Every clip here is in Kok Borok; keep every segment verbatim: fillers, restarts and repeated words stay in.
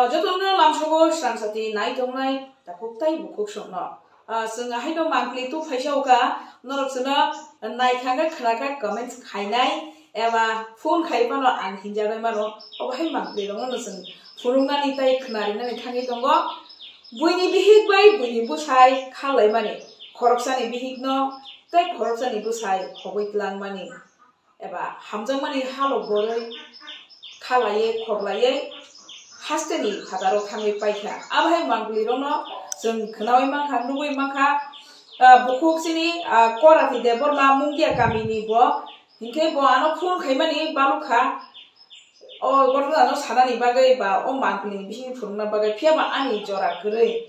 Jotono lamsogo srangsati nai tongnai takhuk tai bukhuk songno. Ah, chwng haino mangpli tu phaisa uka, norok chwngno naikha khe khwlakha comments khainai eba phone khai phano ang hinjagwi mano. Obo hai mangpli rokno chwng phunuknani tai khwnarinani thangwi tongo. Buini bihik bai buini bwsai khallaimani, khoroksani bihikno tei khoroksani bwsai khogwi twlangmani. Eba hamjakmani halok borwi khalaiwi khoklaiwi hasteni phataro thangwi paikha. Abo hai mangpli rokno chwng khwnawi mankha, nugwi mankha. Ah, bukhuk chini, ah, Korati Debbarma Mungia kamini bo, hinkhe bo ano phone khaimani balukha. O ghotona no sanani bagwi ba o mangpli ni bisingni phunukna bagwi, phiya ba ani jora kwrwi.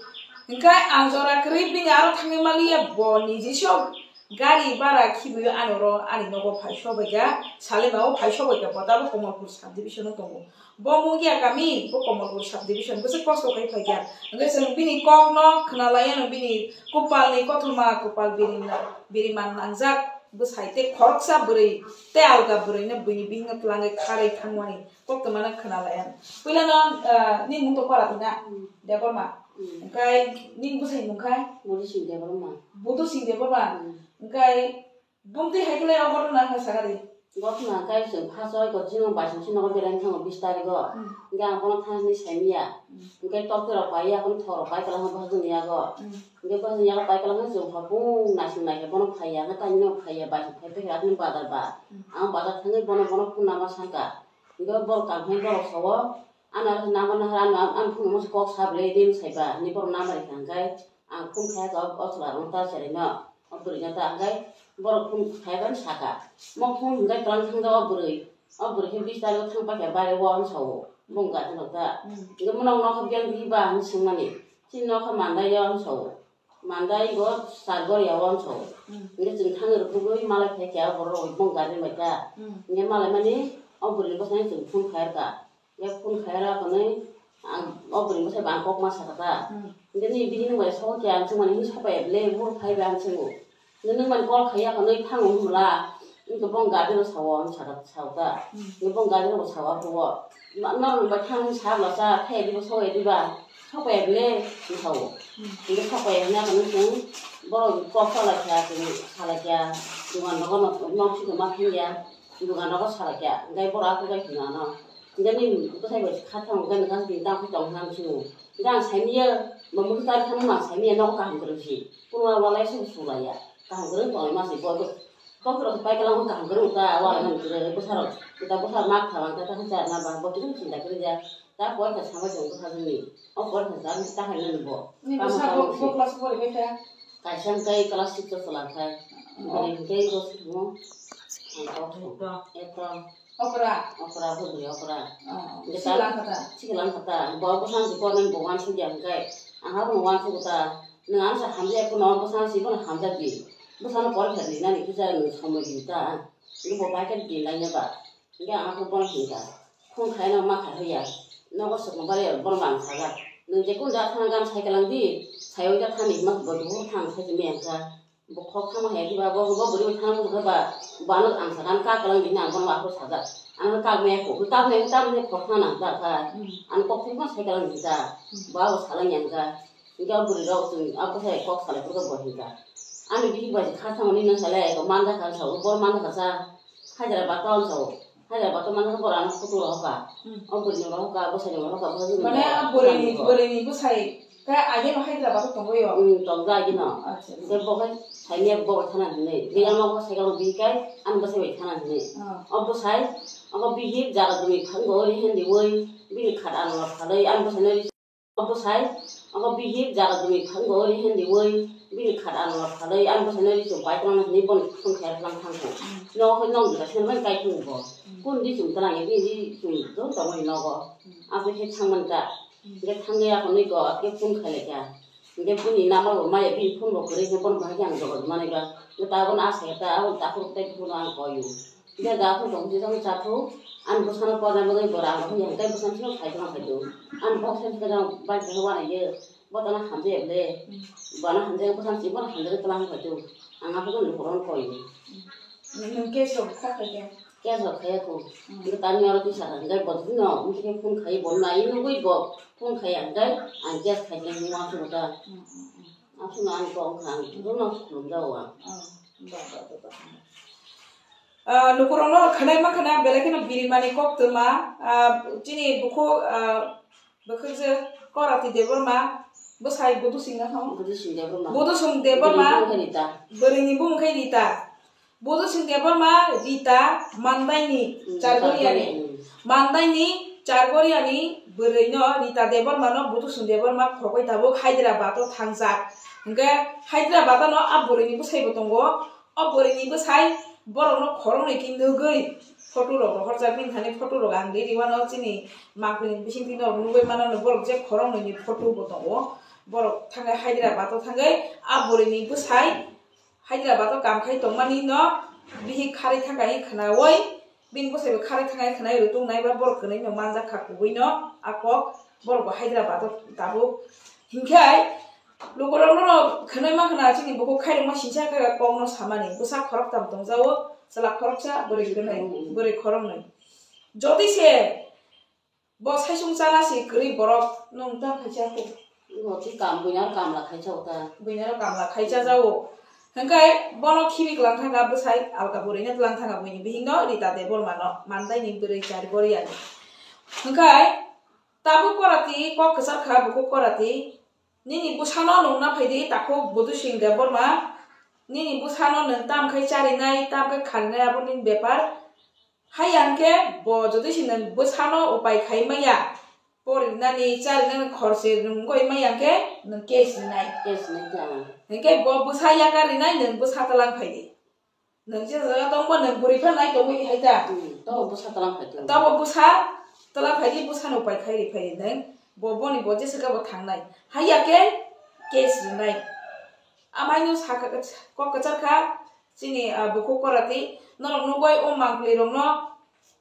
Hinkhe ang jora kwrwi bini aro thangwi maliya, bo niji sok gari bara khibiwi ani oro ani nogo phai sobaikha, Salima o phai sobaikha, bo tabuk Kamalpur subdivision o tongo. Bo Mungia kami, bo Kamalpur subdivision, bwswk kosto khai phaikha. Hinkhe chwng bini kokno khwnalaiya no bini kupalni kothoma, kupal birima, birima nangjak bwsai tei khoroksa bwrwi tei alga bwrwino buini bihikno twlangwi kharwi thangmani. Koktwmano khwnalaiya. Puilano, ah, nini mung to Korati na? Hmm. Debbarma. Hmm. Hwnkhe nini bwsai mung khai? Bodising Debbarma. Bodising Debbarma. Hmm. Hwnkhe bumtwi hai khe lai o ghotona wngkha sakha di. Ghotona hwnkhe chwng first o eko chini baising chini nogo beraina thango bis tarikh o. Hmm. Hwnkhe ang bono thangni saimanya. Hmm. Hwnkhe tokti rok pai ya, kunu thok rok pai kwlangma bwsajwkni yago. Hmm. Hwnkhe bwsajwkni yago pai kwlangma chwng hopung naising naikhe bono phaiya, hwnkhe tamino phaiya, baising phai phai khe atini bazar ba. Hmm. Ang bazar thangwi bono, bono phone number sankha. Hwnkhe borok kaham khe borok sao, ano aro number nahar, ano, ano phone number se kok sa bwle, din saiba, hinwi borok number rikha, hwnkhe ang phone khaiyakha, o chwla rokno ta cheraino, o bwrwino ta, hwnkhe borok phone khaiyakha, sakha, mo phone hwnkhe twlang thangjago o bwrwi, o bwrwi khe bis tarikh o thang paikha baire o, hwn sao, bong guardian rok ta. Hmm. Hwnkhe bono nokha biyang di ba hinwi swngmani, chini nokha Mandai o, hwn sao. Mandai bo Sargori ya o, hwn sao. Hmm. Hwnkhe chwng thangwi rwphugwi malai phaikha borok rok bong guardian bai ta. Hmm. Hwnkhe malaimani o bwrwini bwskango chwng phone khairokha. Hwnkhe phone khairok hwnwi ang o bwrwini bwsai bo ang kok ma sakha ta. Hmm. Hwnkhe nini bihik nung bai sokya, ang chwngmani hinwi sokya bwle, buphuru phai bai ang chwngo. Nini mani call khaiya hwnwi thango hwnla, wngkhe bong guardian rok sao, hwn sakha, sao ta. Hmm. Wngkhe bong guardian rok sao, aphuru o. Ma-, norok bai thang sa bwla cha, phai diba, sokya diba, sokya bwle, wng sao. Hmm. Wngkhe sokya hwnwi aphano chwng borok kok salaikha, chwng salaikha, dugan nogo nok, nok sika ma thangya, dugan nogo salaikha, hwnkhe borok aphuru bai hwno ano. Hwnkhe nini bwsai bai kha thang, hwnkhe nwng kha bini tang khe tong hwnwi ang chwngo. Hwnkhe ang saimanya, bo mwkhwtwng tari thangma ang saimanya, nogo kaham kwrwng si. Kunwa walai se sulaiya. Kaham kwrwng tonglai ma se bo. Tokti rok pai kwlangma kaham kwrwng ta, walai mani kwrwng. Bwsarok, kwtal bwsarok mak tha, ang ta ta cha na ba, bo kisa sinta kwrwng ya. Ta poi kha samai tong bwsajwkni. O poi kha jani ta hai nani bo. Ni bwsa bo, bo class pori bai kha? Kaisa hwnkhe class six o chwla khai. Oh. Bini hwnkhe bo se thwngmo. Ang kok thwng. Ekta. Ekta. Okra. Okra, bwrwi okra. Oh, hwnkhe ta siklang kha ta? Siklang kha ta. Bo bwsang si pornai bo uansuk ya hwnkhe. Ang abono uansuk ta. Nwng ang sa hamjak phano bwsang si bono hamjak di. Bwsano porikha rinani kisa nwng somoi di ta. Hwnkhe bo bai khe di laina ba. Hwnkhe ang abono bono hwnkha. Phone khaina ma khai hoya. Nogo swkang bari bono ang sajak. Nwng je kun jaga thana gam sai kalang di. Sai oi jaga thani hima bo duhur thang sai tumi ang kha. Bo khok thangma hai diba, bo, bo bwrwi bai thangma khe ba, bo ano ang sakha, ano kak kwlwng di, ano bono aphuru sajak. Ano kak maya kho, kak maya khe tamni khok thangna nang ta kha. Hmm. Ano kok thangma sai kwlwng di ta. Hmm. Bo abo salai yang kha. Hwnkhe o bwrwi rok chwng abo sai kok salai phuru khe bo hinkha. Ani bihik bai kha thangmani nang salai, ko manja kha sa, bo manja kha sa. Hajra ba ton sa. Hajra ba ton manja kha, bo ano photo rohor kha. Hmm. O bwrwi ni rohor kha, bwsai ni rohor kha, bwsai ni rohor kha. Mane a bwrwi ni, bwrwi ni bwsai. Khe ageno Hyderabad o tongwi o? Hmm, tongja ageno. Acha, acha. Hwnkhe bo khe saimanya bo bai thana hinwi. Biyang nogo cycle rok bihik kai, ani bwsai bai thana hinwi. Ah. O bwsai, obo bihik jaga jumi thango ri hindiwi, bini khat ano phalwi, ani bwsai no ri. O bwsai, obo bihik jaga jumi thango ri hindiwi, bini khat ano phalwi, ani bwsai no ri chum pai tongna hinwi boni khung khe lang thangkhu. Hmm. Nogo khe nong jora se mani kai thung bo. Hmm. Kun di chum tana ye, bini di chum don tongwi nogo. Hmm. Abo khe thangmani ta. Hwnkhe thangwi aphano eko khe phone khailai kha. Hwnkhe bini number bo maya, bini phone bo kwrwi, hwnkhe bono bahai khe ang jogor manwi ba. Hwnkhe ta bono asai kha ta, abo takhuk tei phone ang koi o. Hwnkhe ga phone tong sijak chathuk, ani bwsano porna bagwi bo rang rw ya, hwnkhe bwsano sino khai tongma khai do. Ani box se khe jang bai khe wanai ye, bo tana hamjak ya le. Bono hamjak, bwsano si bono hamjak tongma khai do. Ang abo bono lukurok koi o. Nwng case rok kha khai khe? Case rok khaiya ko. Hmm. Hingke tani oro tisa rang jai bo no, hingke phone khai bo nai nugui bo phone khai ang jai, ang case khai jai nung ang sugo ta. Hmm, hmm, hmm. Ang sugo ang kong kha, ang Hmm. Rono khulum jao ang. Hmm. Ba, ba, ba, ba. Ah, nukurokno khwnai mankha na belai kheno birimani koktwma, ah, chini bukhuk, ah, Bwkhwkjwk Korati Debbarma, bwsai Budusing no hwn? Budusing Debbarma. Budusing Debbarma. Bwrwini bumung khe Rita. Budusing Debbarma, Rita, Mandaini, Hmm, Chargoriani. Chargoriani. Mandaini, Chargoriani bwrwino Rita Debbarma no Budusing Debbarma khogwi tabuk Hyderabad o thangjak. Hwnkhe Hyderabad no a bwrwini bwsai bo tongo. O bwrwini bwsai borokno khoroknwi khe nugwi photo rok rohorjak, bini thani photo rok ang riri wano chini mangpili bisingtwi norok nugwi mano, borok je khoroknwini photo bo tongo. Borok thangwi Hyderabad o thangwi a bwrwini bwsai Hyderabad o kam khai tongmani no bihik kharwi thangkha hinwi khwnawi, bini bwsai bo kharwi thangkha hinwi khwnawi rw tongnai ba borok kwnwi no manjak kha kubui no a kok, borok bo Hyderabad o tabuk. Hinkhe Lukurok norok khwnai mankha na chini bukhuk khairokma singsa khe kokno samani, bwsa khoroktham tongjago, chwla khoroksa, bwrwi khwnai, bwrwi khoroknwi. Jodi se bo saisung chana se kwrwi borok nwng ta khaisa kho. Bo thi kam buinaro kamla khaisa ota. Buinaro kamla khaisa jago. Hwnkhe bono khibi kwlang thangkha bwsai alka bwrwino twlang thangkha buini bihikno Rita Debbarmano, Mandaini bwrwi Chargoriani. Hwnkhe tabuk Korati kok kwchar kha bukhuk Korati. Nini bwsano nungna phaidi takhuk Budusing Debbarma. Nini bwsano nwng tamkhe charinai, tamkhe kharinai abo nini bepar. Haiya hwnkhe bo jodi se nwng bwsano upai khai maya, porinani, charinani khorse nwng wngwi maya hwnkhe nwng case rinai. Case rinai ta. Hwnkhe bo bwsa yakar rinai, nwng bwsa twlang phaidi. Nwng je jaga tongbo nwng bwrwi phan nai tongwi hai ta. Hmm, tobo bwsa twlang phai tong. Tobo bwsa twlang phai di, bwsano upai khai ri phai di nwng. Bo boni bo jesa khe bo thangnai. Haiya khe case rinai. Amaino sakha kok kwchar kha chini, ah, bukhuk Korati. Norok nugwi o mangpli rokno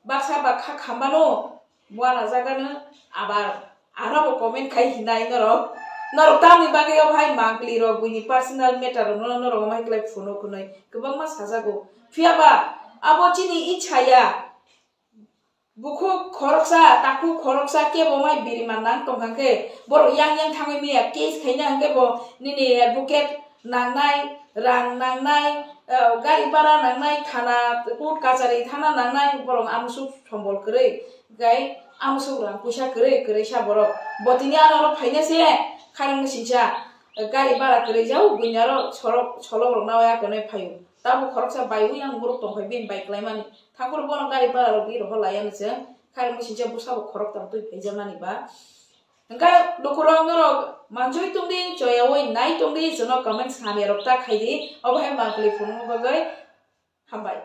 baksa bakha khambano. Buana jagano abar aro bo comment khai hinai norok. Norok tamni bagwi obo hai mangpli rok buini personal matter rok no norok omo hai khlai phunuk hwnwi kwbangma sajago. Phiya ba abo chini ichha ya. Bukhuk khoroksa, takhuk khoroksa kebo mai birima nang tongkha khe borok yang yang thangwi maya case khaina hwnkhe bo nini advocate nangnai, rang nangnai, eh, gari bhara nangnai, thana, court kachari thana nangnai, borok amusuk sombol kwrwi, gai amusuk rang puisa kwrwi, kwrwi sa borok. Bo tini ano oro phaina se, khairokno singsa, eh, gari bhara kwrwi jao, buini aro sorok, solok rok nawi akonwi phaio. Tabuk khoroksa baiwi yang borok tongphai bini bai klaimani. Thakur bono gari bhara rok ri rohor laiya no chwng, khairokno singsa bwsabo khoroktham twi phaijakmani ba. Hwnkhe lukurok norok manjui tongdi, choyaui nai tongdi, jono comment hamya rok ta khaidi, obo hai mangpili phunukna bagwi hambai.